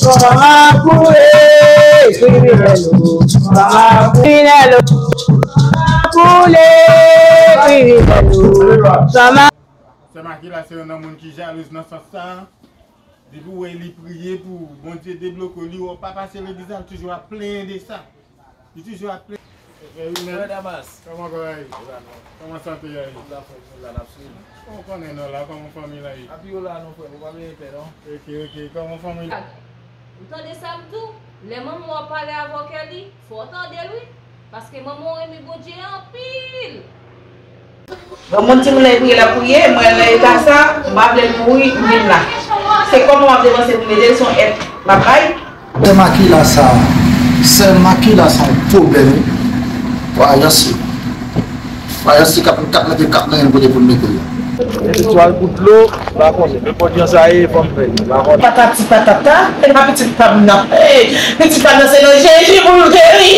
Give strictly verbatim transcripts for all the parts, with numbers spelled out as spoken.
Kòman pou e kriminèl ou? Kòman pou kriminèl ou? Kòman pou le kriminèl ou? Kòman Sè Makila se youn nan moun ki jalouz nan sans sa. Depi w wè li priye pou Bondye debloke li, w pa pase legliz la, l toujou ap plenyen de sa. Li toujou ap plenyen. Frè Damas. Kòman kò a ye? Kòman sante a ye? Ou la, frè, nou la, n ap swiv. Kòman konnen non la, kòman fanmi la ye? Api yo la non, frè, ou pa bliye pè non. Ok, ok, kòman fanmi la? Ou tande sa m di w? Lè manman w ap pale avè w, Kelly, fò w tande l wi. Paske manman w renmen Bondye anpil. Bon, moun timoun nan priye, l ap priye, mwen nan eta sa, m pa vle l mouri, m vin la. Se kòb mwen ap depanse pou m ede l, se yon èd m ap bay. Sè Makila sa, sè Makila sa yon pwoblèm wi. Wa, jansi. Wa, jansi k ap, k ap mete, k ap mennen l kote pou l mete l la. Istwa pou dlo, pa konnen. Menm bò dlo sa ye, fò m fè l, pa konnen. Patati patata, e pa pitit pa m nan. Ey, pitit pa m nan se nan Jezi pou l geri.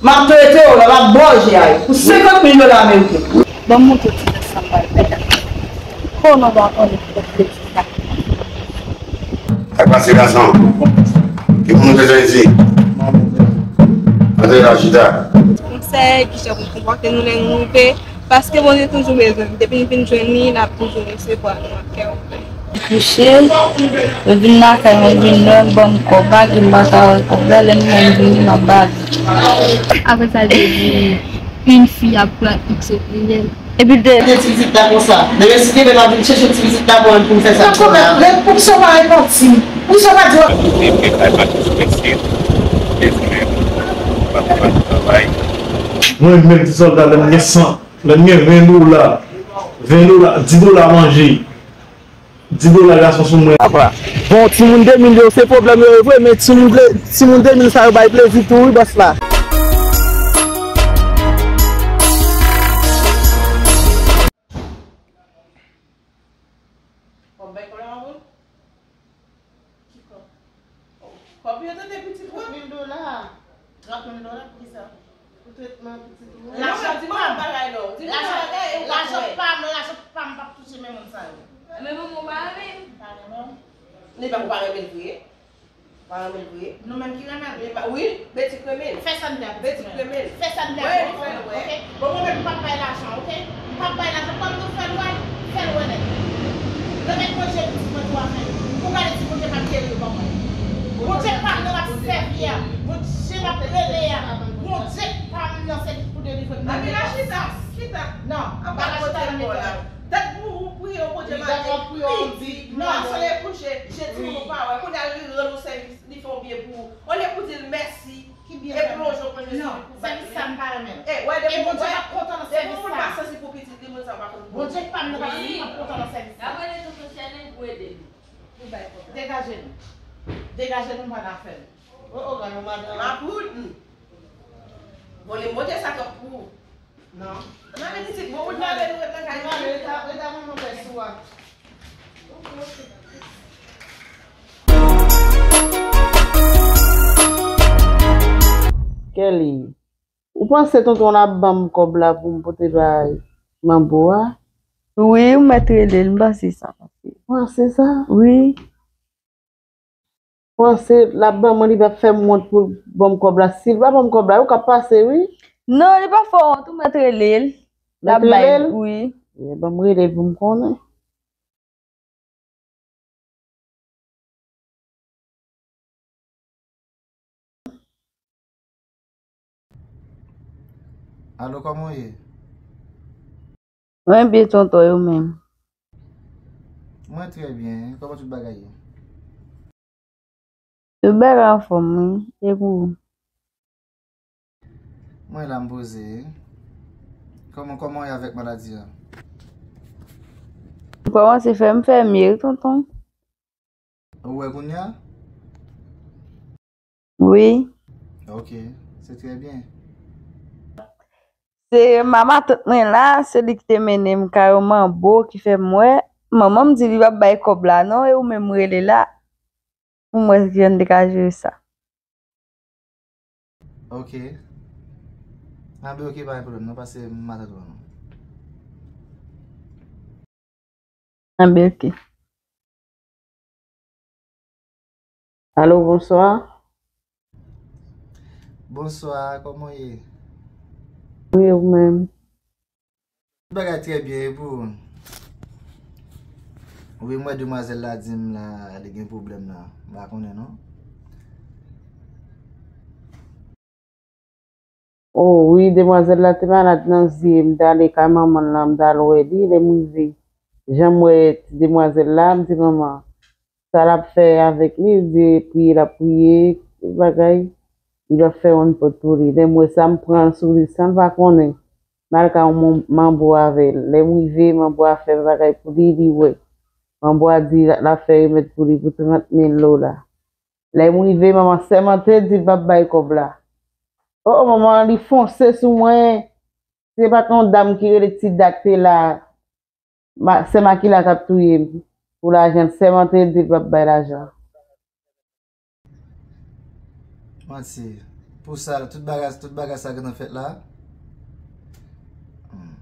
M ap trete w la, m ap ba w je a pou senkant mil dola ameriken. Ban m montre w ti nèg sa m pral fè la. Konnen w pa konnen ki tèt plezi sa. Sa k pase gason? Ki moun ou te jwenn isi? Antre la, chita. Konsèy, kijan pou konpòte nou lè nou rive. Paske Bondye toujou bezwen n. Depi n vin jwenn li, n ap toujou resevwa nou ak kè ouvè. Kouche, yo vin lakay mwen, vin lè m ban m kòb la, ki m pa ka wè kòb la, lè m vini, m ap ba li. Apre sa, l te di, une fille ap pran X ou Y. Epi l te. Te ti pitit la konsa. Demen si Kevin ap vin chèche ti pitit la pou mwen pou m fè sa pou la. Ret pou sa w pa repanti. Pou sa w pa di. Mwen te fè kay pa tou prese. Te di men, pa pou pa travay. Mwen menm ti sòlda lè m gen san. Lè m gen ven dola, ven dola, dis dola manje, dis dola gason sou mwen. Apa, bon, timoun de mil yo, se pwoblèm yo ye vre, men timoun de, timoun de mil sa yo bay plezi tou, wi, bòs la. Kòb bay kòb la, mamoun? Ki kòb? Kòb yo tande pitit ou? Trant mil dola. Trant mil dola pou kisa? Pou tretman pitit ou. Lajan pa m. Lajan pa m, lajan pa m p ap touche men moun sa yo. Men manman w pa renmen l. Pa renmen l. Li pa, ou pa renmen l vre? Pa renmen l vre? Nou menm ki renmen l. Li pa, wi, Beti k renmen l. Fè sa n vle ak Beti k renmen l. Fè sa n vle ak Beti k renmen l, oke? Bon, mwen menm, m p ap bay lajan, oke? M p ap bay lajan, kòm nou fè l wè, fè l wè nèt. Remèt Bondye pitit mwen pou afè yo. Pou gade si Bondye p ap geri yo ban mwen. Bondye pa m nan m ap sèvi a. Bondye m ap rele a. Bondye pa m nan se li pou delivre m nan. Amina, chita, chita. Non, m pa ka chita nan eta. Tèt pou ou priye, Bondye pa gen. Non, sole kouche, jeti ou pa wè. Kounye a li rann ou sèvis, li fè yon byen pou ou. Olye pou di l mèsi. Ki byen fè mwen? Non, sèvis sa m pa renmen l. E, wè, depi Bondye p ap kontan nan sèvis sa. Depi moun pa santi pou pitit li, moun sa pa konn pou Bondye. Bondye pa m nan pa kontan nan sèvis sa. N ap rele tonton Chèlin pou ede nou. Pou bay kòb la. Degaje nou. Degaje nou, m pa ka fè l. O, o, gade yon madanm. Makout. Bon, li monte sa k ap pou ou. Non. Nan men pitit, bon, ou t ale, nou ret nan kay. Ret a, ret a manman pè sou a. Kelly, ou panse tonton w ap ban m kòb la pou m pote bay manbo a? Wi, ou mèt rele l, m panse sa. Ou panse sa? Wi. Panse l ap ban mwen, li p ap fè m wont pou l ban m kòb la. Si l pa ban m kòb la, ou k ap pase, wi. Non, li p ap fè w wont, ou mèt rele l. L ap bay, wi. Mèt rele l? Ban m rele l pou m konnen. Alo, kòman w ye? Mwen byen, tonton, e ou menm? Mwen trè byen. Kòman tout bagay ye? Tout bagay anfòm, wi. E pou ou? Mwen la, m poze. Kòman, kòman w ye avèk maladi a? M kòmanse fè m fè mye, wi, tonton. Ou wè kounye a? Wi. Ok, se trè byen. Se mama tant mwen la, se li ki te mennen m kay yon manbo ki fè m wè. Manman m di li p ap bay kòb la non, e ou menm rele la pou m wè kijan n te ka jere sa. Ok. Anben, ok, pa gen pwoblèm non, pase m atann ou non. Anben, oke. Alo, bonswa. Bonswa, kòman w ye? Wi, ou menm? Tout bagay trè byen, e pou ou? Wi, m wè demwazèl la di m la, li gen pwoblèm la. M pa konnen, non. O wi, demwazèl la te malad nan zye. M t ale kay manman l lan, m t al wè li. Lè m rive, jan m wè ti demwazèl la, m di, "Manman, sa l ap fè avèk li?" Li di, "Priye l ap priye, bagay, li ap fè yon pòt pou li." Lè m wè sa, m pran l sou li san l pa konnen. M al kay yon manbo avè l. Lè m rive, manbo a fè bagay pou li, li wè. Manbo a di l ap fè remèd pou li pou trant mil dola. Lè m rive, manman sèmante di l p ap bay kòb la. O, o, manman, li fonse sou mwen. Se pa t yon dam ki rele Ti Dat te la. Ma, sè Makila k ap touye m pou lajan. L sèmante di l p ap bay lajan. Manti. Pou sa, tout bagay, tout bagay sa gentan fèt la? Hmm.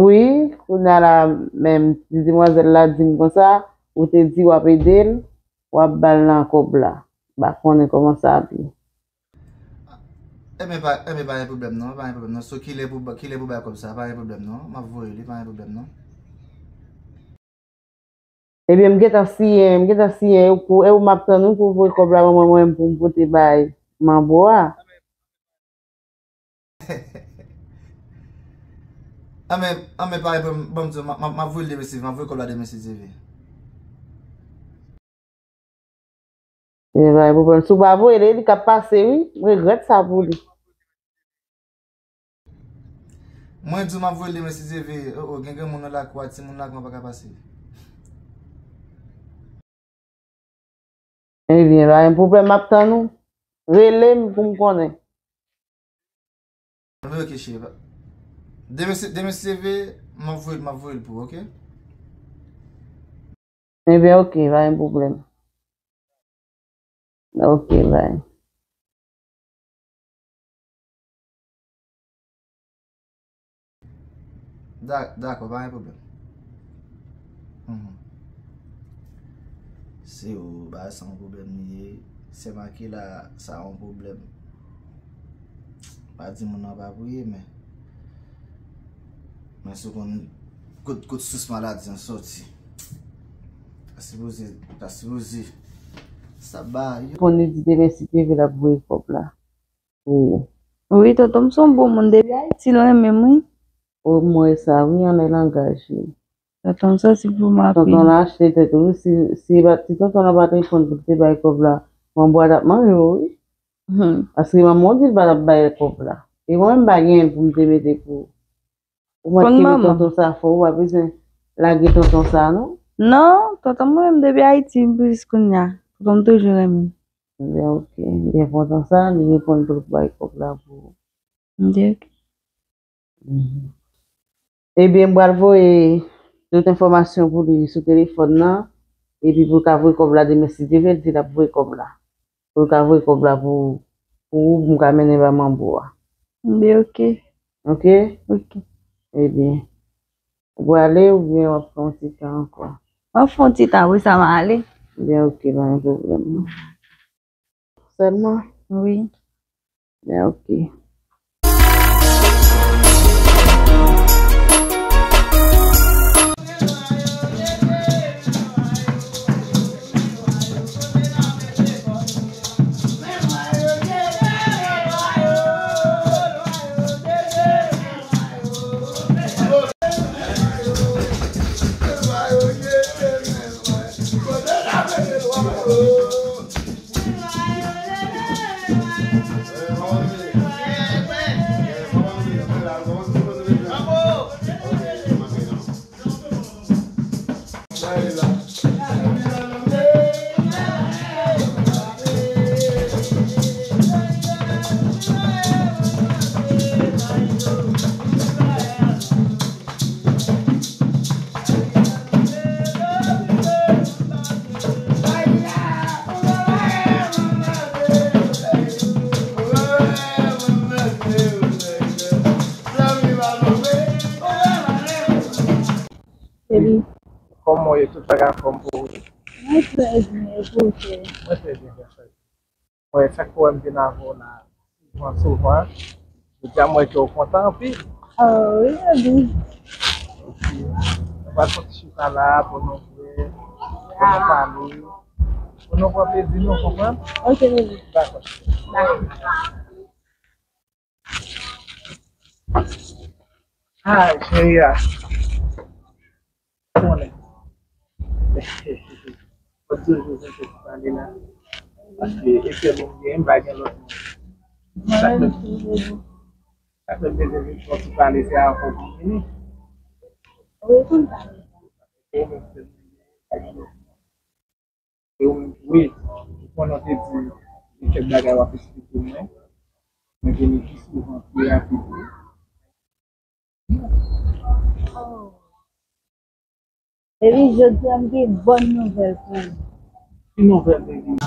Wi, kounye a la, menm ti demwazèl la di m konsa, ou te di w ap ede l, w ap ba l nan kòb la. M pa konnen kòman sa ap ye. Enben, pa, enben, pa gen pwoblèm non, pa gen pwoblèm non. So, kilè pou, kilè pou bay kòb sa, pa gen pwoblèm non. M ap voye li, pa gen pwoblèm non. Ebyen, m gentan siyen, m gentan siyen, e pou, e ou m ap tann ou pou voye kòb la ban mwen, mwen, pou m pote bay manbo a. Anben, anben, pa gen pwoblèm, ban m di w, m ap, m ap, m ap voye l demen si, m ap voye kòb la demen si Dye vle. E pa gen pwoblèm. Si w pa voye l, li k ap pase, wi. M regrèt sa pou li. Mwen di w m ap voye l demen si Dye vle. O, o, gen granmoun nan lakou a, timoun lakou an pa ka pase. Ebyen, pa gen pwoblèm, m ap tann ou. Rele m pou m konnen. Anben, oke, cheri. Demen si, demen si Dye vle, m ap voye l, m ap voye l pou ou, oke? Ebyen, oke, pa gen pwoblèm. Oke, bay. Da-, dakò, pa gen pwoblèm. Mhm. Se ou, ba sa yon pwoblèm li ye. Sè Makila, sa yon pwoblèm. Pa di moun nan pa priye, men, men si w konn kot, kot sous maladi an sòti. Ta sipoze, ta sipoze. Sa ba yo. Konn li di demen si Dye vle l ap voye kòb la. Wi. Wi, tonton m se yon bon moun. Depi Ayiti l renmen m, wi. O, m wè sa, wi, anlè langaj li. Tonton m sansib pou m anpil. Tonton l achte tèt ou, wi. Si, si pa, si tonton lan pa t reponn pou l te bay kòb la, manbo a t ap manje w, wi. Hmm. Paske manman w di l pa t ap bay kòb la. E mwen menm m pa genyen pou m te mete pou ou. Ou mèt kenbe tonton sa fò, ou pa bezwen lage tonton sa, non? Non, tonton mwen menm depi Ayiti, m plis kounye a. Tonton m toujou renmen m. Ebyen, oke. Ebyen, tonton sa, li reponn pou l bay kòb la pou ou. Ebyen, oke. Mhm. Ebyen, m pral voye tout enfòmasyon pou li sou telefòn nan, epi pou l ka voye kòb la demen, si Dye vle, l di l ap voye kòb la. Pou l ka voye kòb la pou, pou ou, pou m ka mennen ba manbo a. Ebyen, oke. Oke? Oke. Ebyen, ou prale oubyen w ap fè yon ti tan ankò? M ap fè yon ti tan, apre sa m ale. Ebyen, oke, pa gen pwoblèm. Sèlman? Wi. Ebyen, oke. Kòman w ye? Tout bagay anfòm pou ou? Mwen trè byen, e pou ou, cheri? Mwen trè byen, byen fè. Mwen, sa k fè w wè m vin avè w la souvan, souvan. Jodi a, mwen wè ke w kontan anpil. Oh, wi, baby. Ok. Nou pral fè yon ti chita la, pou nou bwè, pou nou pale, pou nou pran plezi nou, konprann? Ok, baby. Dakò. Dakò. Ah, cheri a. Konnen. Mwen toujou bezwen fè ti pale la. Paske efè moun gen, m pa gen lòt moun. Sa k fè, sa k fè m bezwen vin fè ti pale, se avè w pou m vini. Wi, konn pale. E ou menm sèl moun gen, pa gen lòt moun. E ou menm tou, wi, ou konnen w te di m gen kèk bagay w ap esplike mwen. Mwen vini pi souvan, pi rapid tou. Oh. Baby, jodi a m gen bòn nouvèl pou ou. Ki nouvèl, baby?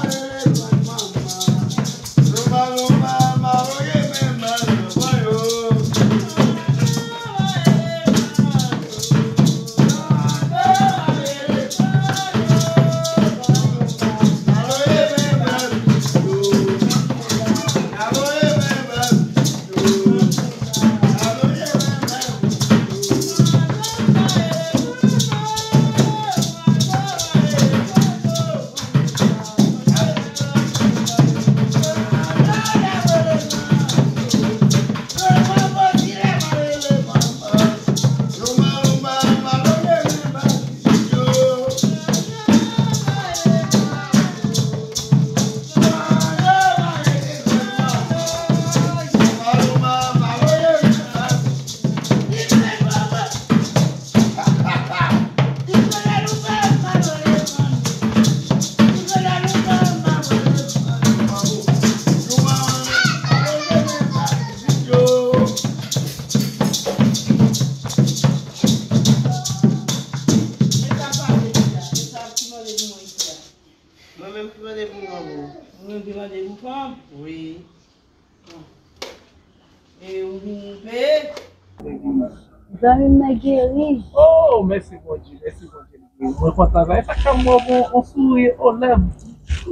Mwen menm ki mande pou manman. Ou menm ki mande pou fanm? Wi. E ou vin peye? Zanmi m nan geri. Oh, mèsi Bondye, mèsi Bondye. Mwen kontan sa. E sa k fè m wè w gon yon souri o lèv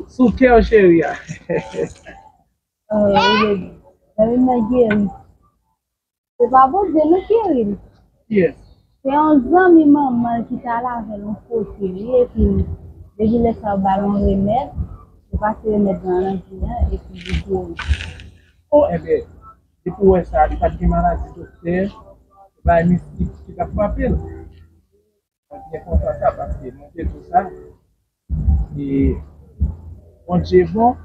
sou kè w, cheri a. Oh, wi, baby. Zanmi m nan geri. Se pa Bondye non ki geri l. Kiyès? Se yon zanmi manman l ki t al avè l yon kote, wi, epi depi lè sa yo ba l yon remèd, yo pase remèd lan nan vi l, epi li geri. Oh, enben, depi w wè sa, li pa t gen maladi doktè, se bagay mistik ki t ap frape l. Mwen byen kontan sa, paske mwen te di w sa. E Bondye bon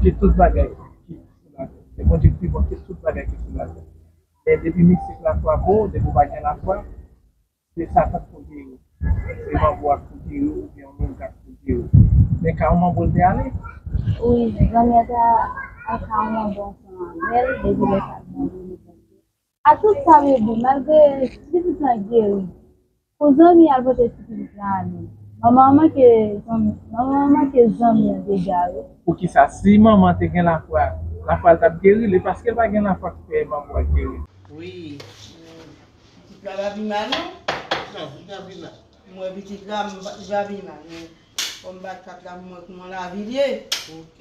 ke tout bagay ki sou latè. E Bondye ki pi bon ke tout bagay ki sou latè. Men depi mistik la frape w, depi w pa gen lafwa, se Satan k pou geri w. Se manbo a k pou geri w, oubyen yon moun k ap pou geri w. Men ka yon manbo l te ale? Wi, zanmi an te al ka yon manbo ansanm avè l, depi lè sa l mande li. A tout sa, bebe, malgre pitit lan geri, pou zanmi al pote ti pitit lan ale. Manman an manke zanmi, manman an manke zanmi an dega wi. Poukisa si manman te gen lafwa, lafwa l t ap geri l, e paske l pa gen lafwa ki fè manman an geri l? Wi. Pitit la pa pi mal non. Sa, pitit la pi mal. Mwen pitit la, m pa, li pa pi mal, men kòm bat kat la, mwen kouman lavi l ye. Ok.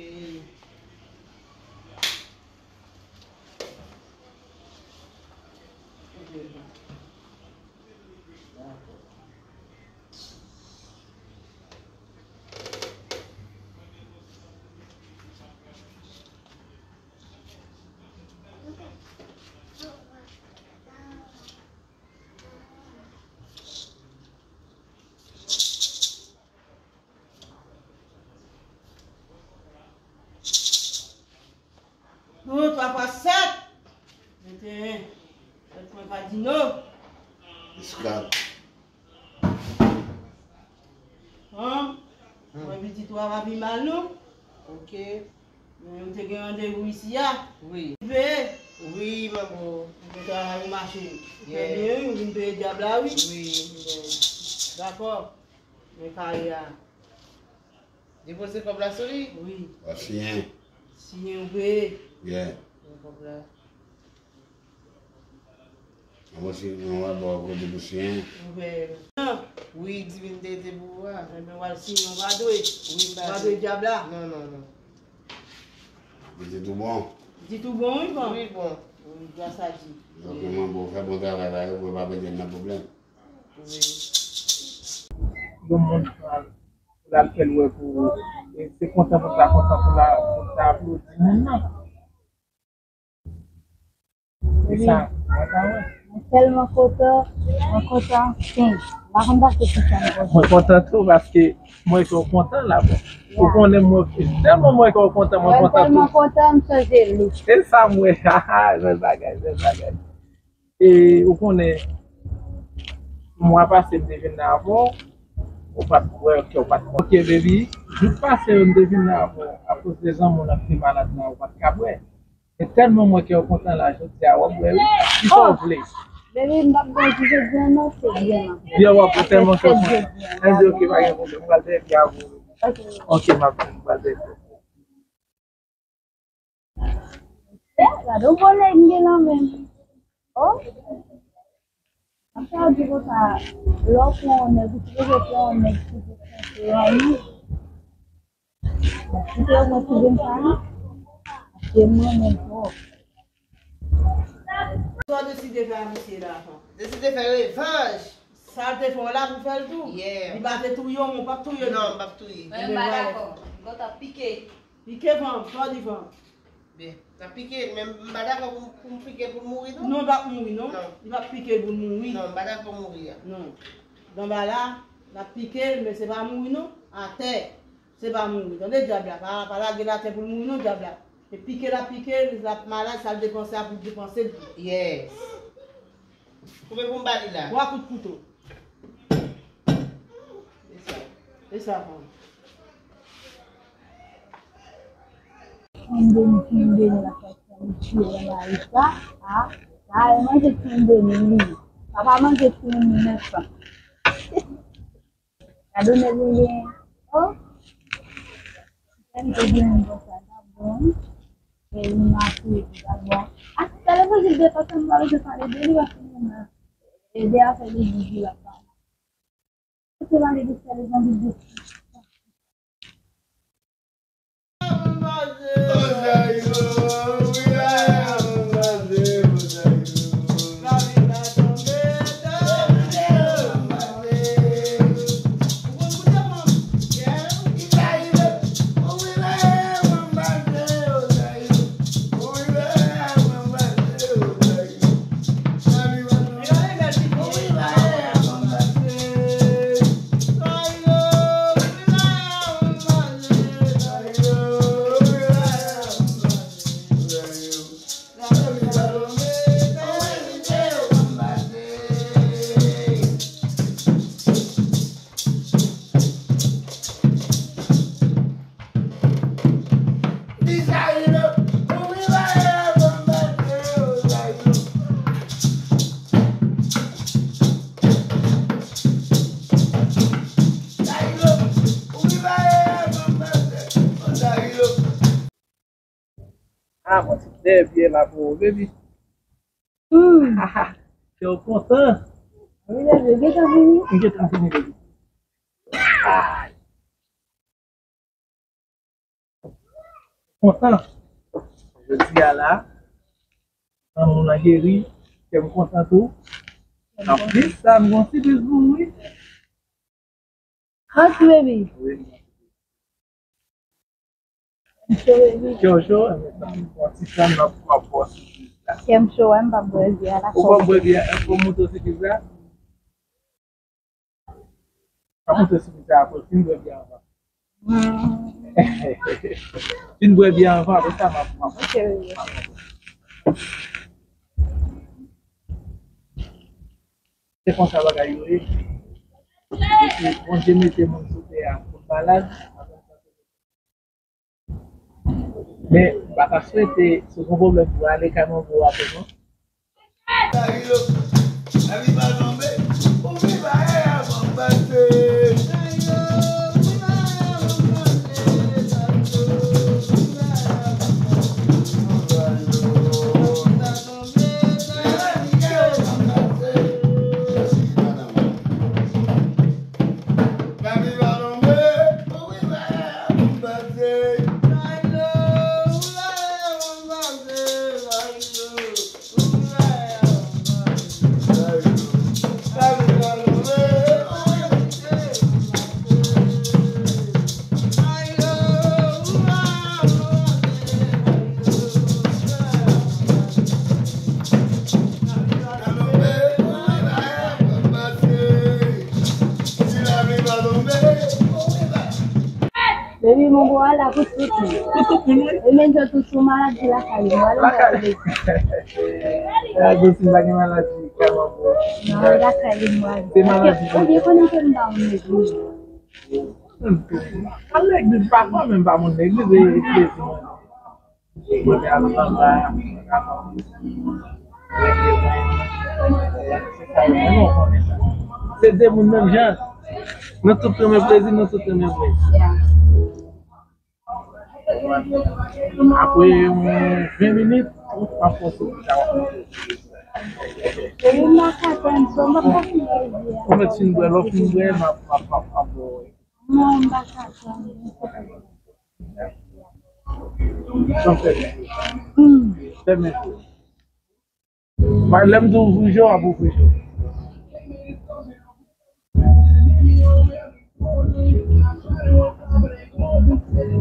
Yon, twa fwa sèt. Venteyen. Sèt fwa kadino. Esklav. Fanm, mwen pitit ou a pa pi mal non. Ok. Men nou te gen randevou isi a. Wi. Veye. Wi, manbo. Mwen travay ou mache. Ou fè byen wi, ou vin peye dyab la wi. Wi. Dakò. Men kare a. Depoze kòb la sou li? Wi. W ap siyen. Siyen ou peye. Yeah. Men kòb la. Bon, si nou va bò kote pou siyen. Wi, di vin te te pou ou a. Ebyen, w al siyen, w pa dwe. Wi, m pa dwe. W pa dwe dyab la. Non, non, non. Li te tou bon. Li te tou bon, wi, bon. Wi, bon. Wi, gras a Dye. Donk, mwen, bon, fè bon travay la, yo, pou yo pa mete n nan pwoblèm. Wi. Yon moun pran pou l al fè l wè pou ou. E se kontan pou l ta kontan pou l a, pou l ta aplodi moun nan. E sa, mwen ta wè. Mwen tèlman kontan, mwen kontan anpil. M pa konn pase pou sa m kontan. Mwen kontan tou paske mwen wè ke w kontan la, bon. Ou konnen mwen, tèlman mwen wè ke w kontan, mwen kontan tou. Mwen tèlman kontan, m chanje look. E sa m wè, ha, ha, bèl bagay, bèl bagay. E ou konnen, mwa pase m te vin nan avè w, ou pa t wè, ke w pa t konn. Ok, baby, jou pase yo m te vin nan avè w, akoz de zanmi w nan ki te malad la, ou pa t ka bwè. E tèlman mwen ke w kontan la, jodi a, w ap bwè, wi. Kisa w vle? Baby, m p ap bwè jodi a, non, se byen, non. Byen w ap bwè, tèlman ke w kontan. Ann di, ok, pa gen pwoblèm, m pral bwè byen avè w. Ok. Ok, m ap, m pral bwè byen. Eh, gade yon bon nèg m gen nan men m. Oh. Mwen sa di konsa, lè w pran yon nèg, ou sipoze pran yon nèg ki pou pran sou rann ou. Bon, si te yon mwen ki vin sa, paske m renmen l twòp. Sa w deside fè a misye la, fanm? Deside fè revanj. Sa l te fè w la pou fè l tou? Yeah. Li pa te touye w, men w p ap touye l tou. Non, m p ap touye. Mwen, m pa dakò. M kontan pike. Pike fanm, sa w di fanm? Byen, n ap pike l, men m pa dakò pou, pou m pike l pou l mouri non. Non, l p ap mouri non. Non. Li p ap pike l pou l mouri. Non, m pa dakò mouri a. Non. Danbala, n ap pike l, men se pa mouri non. Atè, se pa mouri. Tande dyab la, pa, pa lage l atè pou l mouri non, dyab la. E pike l ap pike l, l ap malad, sa l depanse a pou l depanse l tou. Yes. Koupe pou m ba li la. Twa kout kouto. E sa. E sa, fanm. Timoun beni, timoun beni, la fè timoun tiye nan lari sa. A, sa, e manje timoun beni, li. Papa manje timoun li, men san. Gade nèg ou gen. Oh. Tèm te gen yon bon sa, ta bon. E yon mache, ta bon. A, si ta levanjil de pastè, m pa bezwen pale de li, paske mwen, e de afè legliz li la pale. Se pa legliz, se levanjil de. Ah, mwen ti dèyè la pou ou, baby. Hmm. Kè w kontan? Wi, baby, gentan fini? M gentan fini, baby. Ay. Kontan. Jodi a la, lanmou nan geri, kè m kontan tou. Anplis sa, m gon sipriz pou ou, wi. Hot baby. Wi. Kè w cho, baby. Kè w cho, yon ti tan nan pou w ap bwè sipriz la. Kè m cho, wè, m p ap bwè biyè a la. Ou p ap bwè biyè a, fò m montre w sipriz la. Pa montre sipriz la, apre, fin bwè biyè anvan. Hmm. Fin bwè biyè anvan, apre sa, m ap, m ap. Ok, baby. Se konsa bagay yo ye. Depi Bondye mete moun sou tè a pou n malad, men m pa ta swete, si w gen pwoblèm pou w ale kay manbo w apre non. Vwala, pou tout moun. Pou tout moun, wi. E menm jan tou, si w malad, se lakay ou. Lakay. Gade si m pa gen maladi, kèman pou. Non, lakay li mwen. Se maladi. Ou byen konnen ke m pa moun legliz. Al legliz pa fò, men m pa moun legliz, e plezi mwen. Mwen al anba, se sa yo, men nou konnen sa. Se de moun menm jan. Nou tout renmen plezi, nou tout renmen plezi. Apre yon ven minit, ou pa fè sou sa w ap manje. Ou mèt fin bwè, lè w fin bwè, m ap, m ap, m ap, m ap ba w. Sa w fè? Fèmen. Lè m di w ouvri je w, w ap ouvri je w.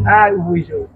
Ay, ouvri je w.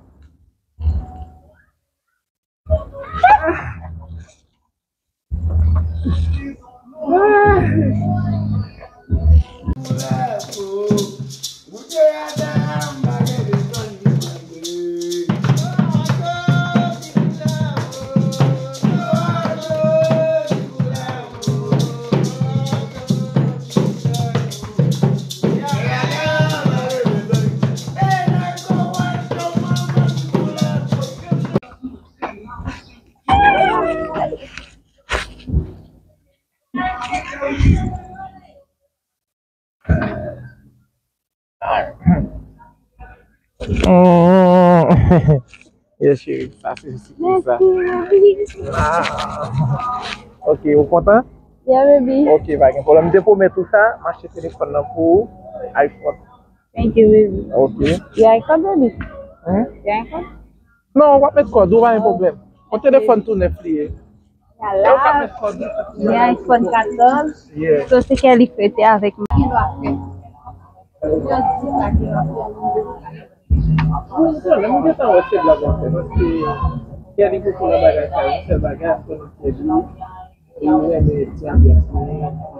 Yes, cheri, sa se sipri sa. Ah. Ok, ou kontan? Yeah, baby. Ok, pa gen pwoblèm. M te pwomèt ou sa, m achte telefòn nan pou ou, iPhone. Thank you, baby. Ok. You iPhone, baby? Hmm? You iPhone? Non, w ap met kòd ou, pa gen pwoblèm. Yon telefòn tou nèf li ye. Yon iPhone katòz. Yeah. So, se kè li fete avèk mwen. Bon, lè mwen gentan wè se blag w ap fè, paske kè li poko nan bagay sa yo, sèl bagay m konnen kè li. Li renmen ti anbyans li, li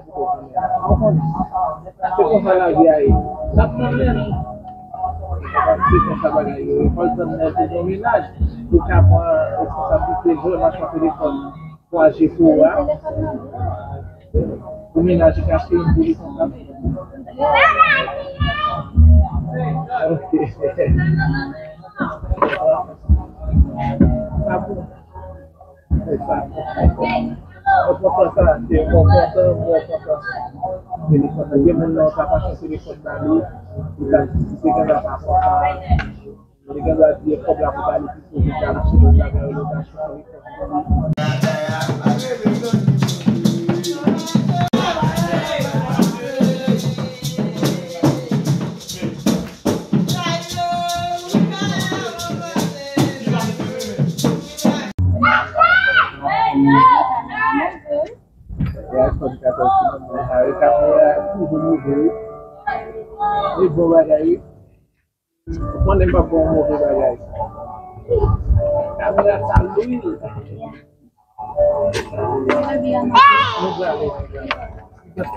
poko renmen. Ou konprann? Se konsa lavi a ye. N ap nan men nou. Se konsa bagay yo ye. Fò l tann lè l te gen yon mennaj, pou l ka pran responsablite jwenn machann telefòn twa G pou ou a. Pou mennaj li ka achte youn pou li konsa. Ok. Sa bon. Enpòtan sa, se enpòtan, enpòtan. Telefòn nan, gen moun nan, ou pa pa chanje telefòn ba li, li ta, li te gentan pa kontan. Li te gentan di, kòb la pou ba li, pito li ta achte yon bagay, li ta achte yon telefòn. E a fòn katòz ki nan men a yo, kamera a toujou move wi. E bon bagay wi. Ou konnen m p ap ba w move bagay. Kamera sa lwil. Nou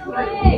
prale.